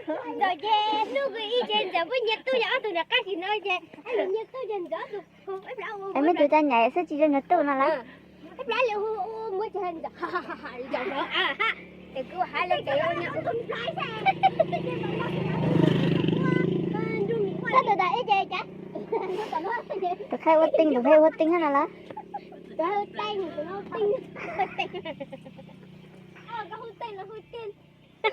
Ntxawm ces hnub ib ces Ntxawm muab nyias tub, yog ob tug nram qab sim no ces nyias tub ces Ntxawm ob tug. Es muab tus caj nyam xwb tsis zoo nyias tub no lawm. Ib plab li hu muab cov Ntxawm, es kuv hais li ces tab tom ib ce cas. Tus qhaib ua teej, tus qhaib ua teej no lawm. Tus qhaib ua teej, tus no ua teej. Hu teej los hu teej. Hu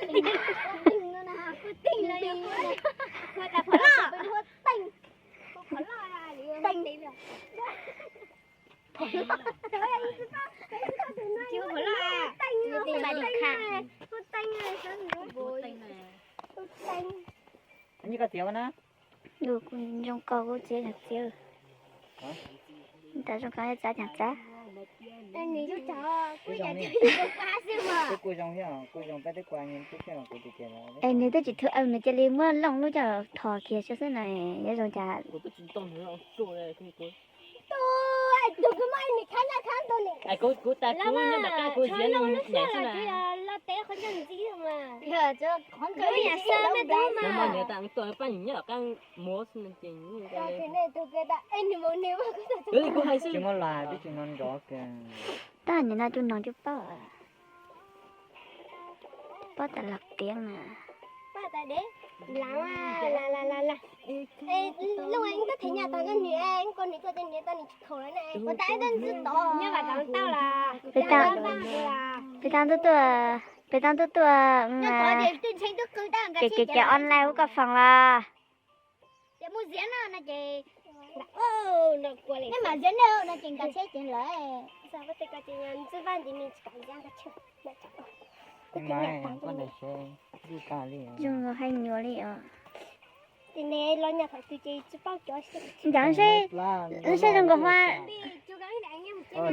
teej los yog hu teej. Hu teej. Hu teej. Hu teej. Hu teej. Nws kuj zoo ko kuj txiav yog txiav. Nws tas zoo ko txav cas txav. Es nws twb tsis thw aw, nws cia li muab looj lub coj thos kiag xwb na, yuav zoo cas. Tsis muaj las twb tsis no nrov kiag. Tab nim no cus noog cus paub, paub tas los tiav na. Peb tau tuaj, peb tau tuaj tuaj, ces ces online ua koj foom los. Zoo nkaus hais nyuam li os. Ncav seb, seb zoo nkaus hua,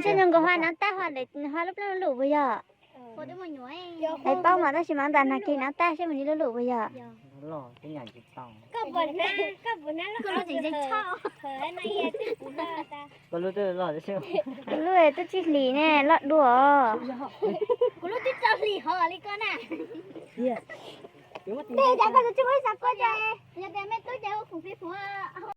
seb zoo nkaus hua nav tab hua, hua lub plab lub lub puas yog? Es paub mas tab sis mas ntawm nag kis nav tab seb mus li lub lub puas yog? Kuv lub twb tsis hlis ne, loj dua os.